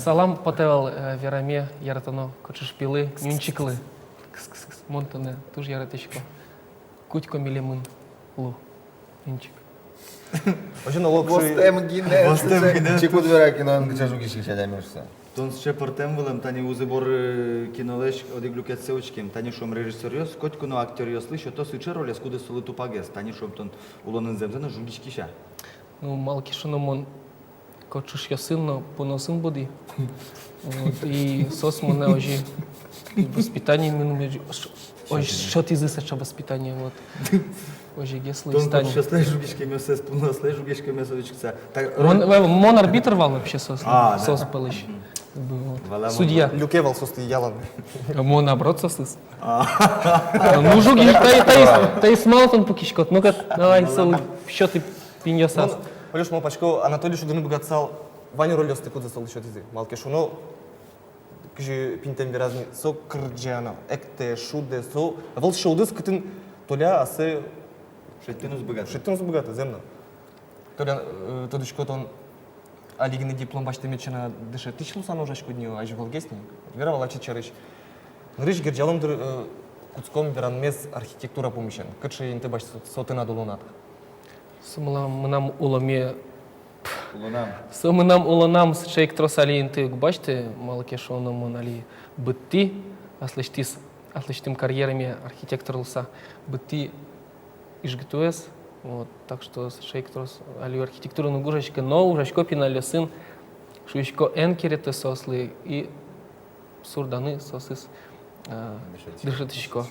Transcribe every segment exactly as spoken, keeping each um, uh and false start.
Салам потэ вал, э, вераме яратоно кочышпилы, Нюнчиклы. Кс-кс-кс. Мон тонэ туж яратӥсько. Кутько милемын лу, Нюнчик. Озьы но луэ. Востэм гинэ. Востэм гинэ. Чик уд вера, киноын кыӵе жугиськись адями шуса. Тон сыӵе пӧртэм вылэм, тани «Узы-боры» кинолэсь одӥг люкетсэ учким, тани, шуом, режиссёръёс котьку но актёръёслы сёто сыӵе ролез, кудӥз солы тупагес, тани, шуом, тон улонын зэмзэ но жугиськись-а? Ну, малы ке шуоно, мон кочышъёсын но пуныосын будӥ. Вот, и соос монэ озьы воспитание мыным озьы, ш-, озьы сётӥзы, сётӥзы сыӵе воспитание, вот. Озьыгес луиз тани. Тон кочышъёслэсь жугиськемъёссэс, пуныослэсь жугиськемъёссэс учкыса. Так, мон, роль, э, мон арбитр вал вообще соос, а, да, соос пӧлысь. Мгм. Как бы, вот. Валамон. Судья. Люке вал соосты ялан. А мон наоборот соосыз. А. Ну, жуги, таиз, таиз, таиз малы тон пукиськод? Ну-ка, давай, солы сёты пиньёсаз. Мон, Олёш, малпасько, Анатолий шудыны быгатысал вань рольёсты, кудзэ солы сётӥзы. Малы ке шуоно, кызьы пиньтэм вераз ни, со кырӟа но, эктэ, шудэ, со ӧвӧл сыӵе удыс, кытын Толя ассэ шедьтыны уз быгаты. Шедьтыны уз быгаты, зэм но. Толя, э, тодӥсько, тон али гинэ диплом басьтэмед сяна дышетӥсь луыса но ужаськод ни, азьвылгес ни. Вера вал ачид сярысь. Нырысь герӟалом, дыр, э, кутском веранмес архитектура пумысен. Кыӵе инты басьтэ со, со тынад улонад? Со мынам, мынам улонме. Улонам. Со мынам улонам сыӵе ик трос али инты уг басьты, малы ке шуоно, мон али быдтӥ аслэсьтыз, аслэсьтым карьераме архитектор луыса, быдтӥ ИжГТУ-эз. Вот, так что сыӵе ик трос али архитектураен уг ужаськы, но ужасько пиналъёсын, шуисько, эн кереты соослы и сурданы соосыз, э, дышетӥсько. Дышетӥсько.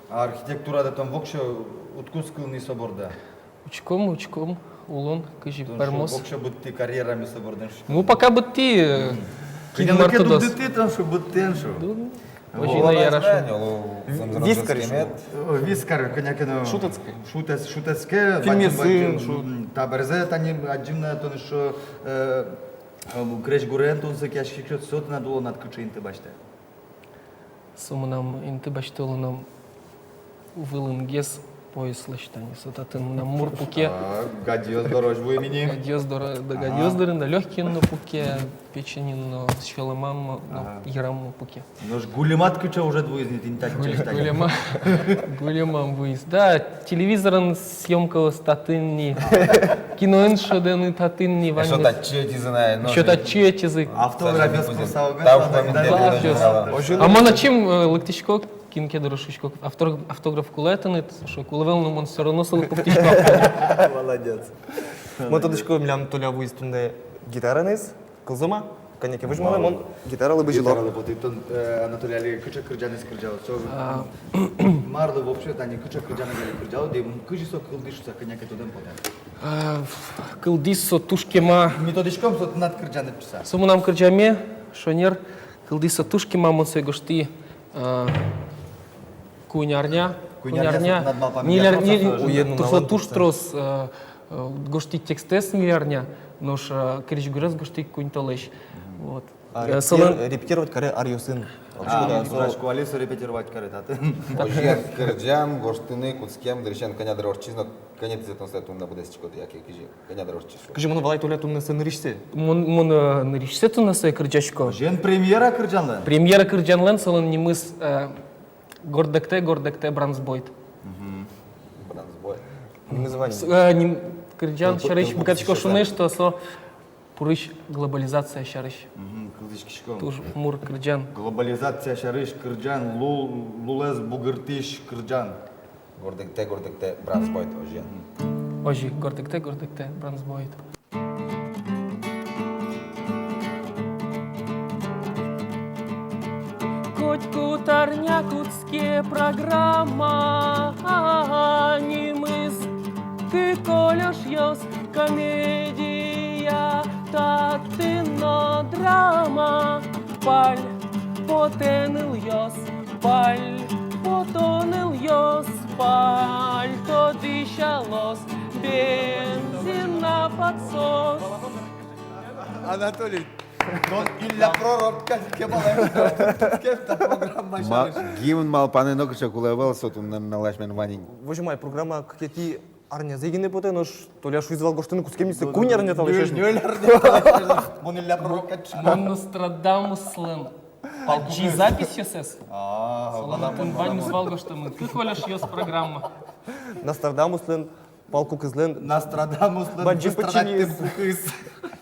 А архитектурады тон воксё уд кутскы ни со борды-а? Учком, учком, улон кызьы пӧрмоз. Тон шо, воксё быдтӥ карьераме со бордын, шуиськод? Ну, пока быдтӥ, э, мгм, кин мар тодоз. Кӧня ке дугдытӥ, тон шо, быдтӥ, эн шо. Ду-, ну, озьы но яра шуо. Вискарь шуо. О, вискарь, кӧня ке но. Шутэтске. Шутэтс-, шутэтске, фильмъёсын, бадӟым, бадӟым, шут-, м, табере тани адӟим на, тон шо, э, Ам, крезьгурен тон сокъяськиськод, со тынад улонад кыӵе инты басьтэ? Со мынам инты басьтэ улонам вылынгес пояслэсь тани. Со татын мынам мур пуке. А, гадьёс дорозь вуим ини. Гадьёс доро-, да, ага, гадьёс дорын, да, лёгкиен но пуке, печенин но, сюлэмам но, ага, йырам но пуке. Нош гульымад кыӵе ужед вуиз ни, тӥни татчыозь тани? Гульыма-, гульымам вуиз. Да, телевизорын съёмкаос татын ни, киноын шӧдыны татын ни, ваньмыз. Эшшо татчы ӧтизы на, но. Эшшо татчы ӧтизы. Автографъёс пырсалгес. Тау, тау, тау, тау. А мон ачим, э, лыктӥсько, кин ке доры, шуисько, автор-, автограф кулэ тыныд, шуо, кулэ ӧвӧл, но мон всё равно солы пуктӥсько. Молодец. Мон тодӥсько, милям Толя вуиз туннэ гитараеныз. Кылзом-а? Кӧня ке возьмалэ, мон гитаралы бызьыло. Гитаралы потӥ. Тон, э, Анатолий, али кыӵе кырӟанэз кырӟалод? Со, а, марлы вообще, тани кыӵе кырӟанэз али кырӟалод, и кызьы со кылдӥз шуса кӧня ке тодэм потэ? А, кылдӥз со туж кема. Ми тодӥськом, со тынад кырӟанэд шуса. Со мынам кырӟанме, «Шонер». Кылдӥз со туж кема, мон сое гожтӥ, а, куинь арня. Куинь арня. Куинь арня, со тынад малпамед. Ньыль ар-, ньыль, туж трос, э, э, гожтӥ текстэз ньыль арня, нош, э, крезьгурез гожтӥ куинь толэзь. Мгм. Вот. А, э, репетир-, солэн репетировать каре аръёсын. А, вообще, да, со куали со репетировать каре татын. Озьыен, кырӟан гожтыны кутскем дырысен кӧня дыр ортчиз но, кӧнятӥзэ тон сое туннэ быдэстӥськод, яке кызьы, кӧня дыр ортчиз? Кызьы мон валай, Толя, туннэ сое нырысьсэ. Мон, мон, э, нырысьсэ туннэ сое кырӟасько. Озьыен, премьера кырӟанлэн? Премьера кырӟанлэн, солэн нимыз, э, «Гордэктэ, гордэктэ, бранзбойт». Мгм. Бранзбойт. Нимыз вань. С-, э, ним-, кырӟан сярысь быгатӥсько шуыны, что со пурысь глобализация сярысь. Мгм, кылзӥськиськом. Туж мур кырӟан. Глобализация сярысь кырӟан, лул-, лулэз бугыртӥсь кырӟан. «Гордэктэ, гордэктэ, бранзбойт», озьы. Озьы, «Гордэктэ, гордэктэ, бранзбойт». Котькуд арня кутске программа, нимыз «Кык Олёшъёс» комедия, татын но драма. Пальпотэ нылъёс, пальпото нылъёс, пальто дӥсялоз, бензин на подсос. Анатолий, тон Илья Пророк кадь кемалась, кем та программа. Ма-, сярысь. Гимн малпаны нокыӵе кулэ ӧвӧл, со туннэ нуналлэсь мед вань ини. Возьмай, программа кыкетӥ Арнязэ гинэ потэ, нош Толя шуиз вал гожтыны кутскем ни сое куинь арня талэсь. Ньыль, ньыль арня талэсь. Мон Илья Пророк кадь. Мон Нострадамуслэн. Палкукез. Чи записьёсыз. А, солэн валамон, отын ваньмыз валамон. Вал гожтэмын. Кык Олёшъёс программа. Нострадамуслэн, Палкукезлэн. Нострадамуслэн бадӟым пычиньыез. Пукыз.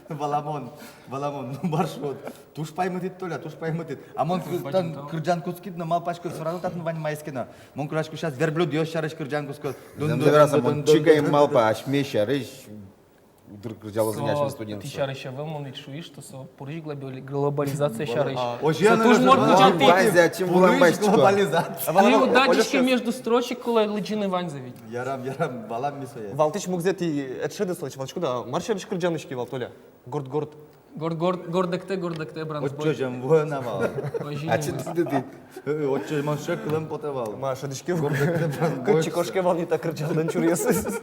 Валамон, валамон, ну, маршрут. Туж паймытӥд, Толя, туж паймытӥд. А мон кы-, тон кырӟан кутскид но, малпасько, сразу татын вань маиз ке но. Мон курасько, сейчас верблюдъёс сярысь кырӟан кутско. Дун, дун, вераса, дун, мон дун, чик ӧй малпа, асьме сярысь удыр кырӟалоз ини асьме студентъёс. Со тӥ сярысь ӧвӧл, мон ведь шуи, что со пурысь глобали-, глобализация сярысь. А, озьы. Со туж мар кырӟан. Ваньзэ ачим вылэм басьтӥсько. Пурысь глобализация. Тӥ уд адӟиське, между строчек кулэ лыдӟыны ваньзэ ведь. Ярам, ярам, валам ми сое. Валтӥсь мугзэ тӥ ӧд шӧдысалыч, валасько да, мар сярысь кырӟаныське вал, Толя? Горд-горд. Горд-горд, гордэктэ, гордэктэ, брансбой. Отчы озьы ӧм вуэ на вал. Озьы ини. Ачид тӥ, тӥ. Э, отчы озьы мон сыӵе кылэм потэ вал. Ма, шӧдӥське. Гордэктэ, брансбой. Кытчы кошке вал ни та кырӟанлэн чуръёсыз.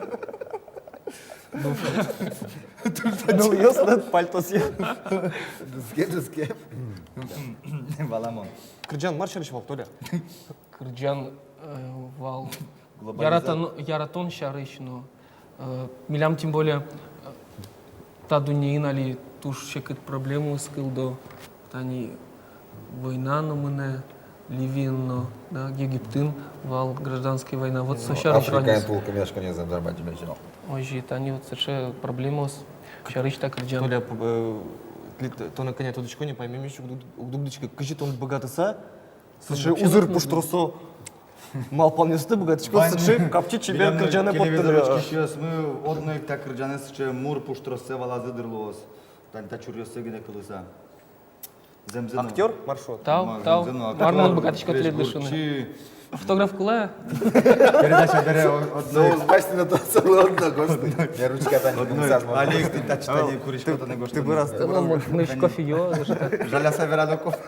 Нылъёслэн пальтосъёсыз. Дӥске, дӥске. Валамон. Кырӟан мар сярысь вал, Толя? Кырӟан, э, вал. Глобализация. Яратон, яратон сярысь но. Э, милям тем более, э, та дуннеын али туж секыт проблемаос кылдо. Тани война но мынэ, Ливиын но, да, Египтын вал гражданская война. Вот со сярысь ваньмыз. Африкаын тулкымъяськонъёс зэмзэ бадӟымесь вал. Озьы, тани вот сыӵе проблемаос сярысь та кырӟан. Толя, п-, э, тӥ-, тонэ кӧня тодӥсько ни, паймемысь уг дуг-, уг дугдӥськы, кызьы тон быгатыса сыӵе узыр пуштросо малпанъёсты быгатӥськод сыӵе капчи чебер кырӟанэ поттыны. Телевизор учкисьёсмы одно ик та кырӟанэ сыӵе мур пуштроссэ валазы дыр, луоз. Тани та чуръёссэ гинэ кылыса. Зэмзэ но. Актёр, маршрут. Тау, тау. Зэмзэ но актёр. Мар мон быгатӥсько тӥледлы шуыны? Автограф кулэ? Передача бере о-, одно ик. Соос басьтыны тон солы одно гожты. Я ручка тани. Одно ик. Али ик тӥ татчы тани куриськод, тани гожты. Тӥ быраз, тӥ быраз. Мон, мон кофе юо, гожты. Жаляса верано кофе.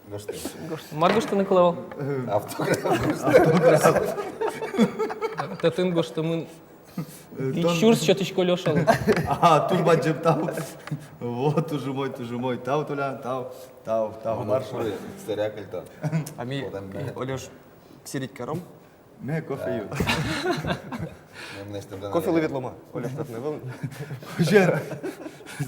Гожты. Гожты. Мар гожтыны кулэ вал? Автограф. Автограф. Татын гожтэмын. Э, тон- сюрс сётӥсько Лёшалы. А, туж бадӟым тау. Вот, туж умой, туж умой. Тау, Толя, тау, тау, тау. Маршрут. Сэрякыль тон. А ми, Олёш, ксерить каром. Ме кофе ю. Кофелы ветлом-а? Олёш, татын ӧвӧл. Озьы.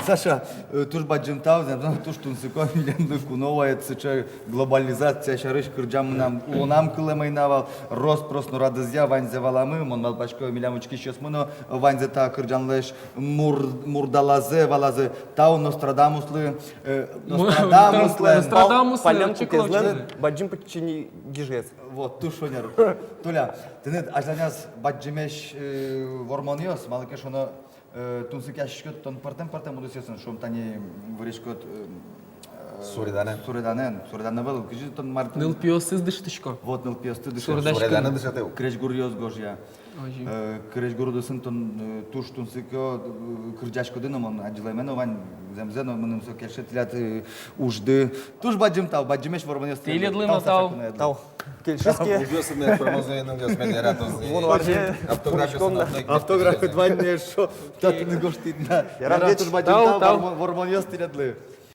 Саша, э, туж бадӟым тау, зэмзэ но туж тунсыко милемлы куно ваид, сыӵе глобализация сярысь кырӟан мынам улонам кылэм ӧй на вал, рос-прос но радызъя ваньзэ валамы, мон малпасько, милям учкисьёсмы но ваньзэ та кырӟанлэсь мур-, мурдалазы, валазы. Тау Нострадамуслы, э, Нострадамуслэн, Нострадамуслэн, Палэн Кукезлэн бадӟым пычини гижыез. Вот, туж шонер. Толя, тыныд азьланяз бадӟымесь, э, вормонъёс, малы ке шуоно, э, тунсыкъяськиськод тон пӧртэм-пӧртэм удысъёсын, шуом, тани выриськод, э, э, суреданэн. Суреданэн, суредан ӧвӧл, кызьы тон мар-, нылпиосты дышетӥсько. Вот, нылпиосты дышетӥсько. Суреданэн дышетэ. Крезьгуръёс гожъя. Озьы. Э, крезьгур удысын тон, э, туж тунсыко, э, кырӟаськоды но, мон адӟылэме но вань, зэмзэ но мыным со кельше тӥляд, э, ужды. Туж бадӟым тау, бадӟымесь вормонъёс тӥледлы. Тӥледлы но тау, Саша, тау. Кунэ тау. Кельшиз ке. Ужъёсын но промозоен ужъёс мед яратозы. Вон варче. Автограф. Автограф вань но эшшо. Татын гожтӥд на. Ярам, туж бадӟым тау, тау, тау. Вормо-, вормонъёс тӥледлы.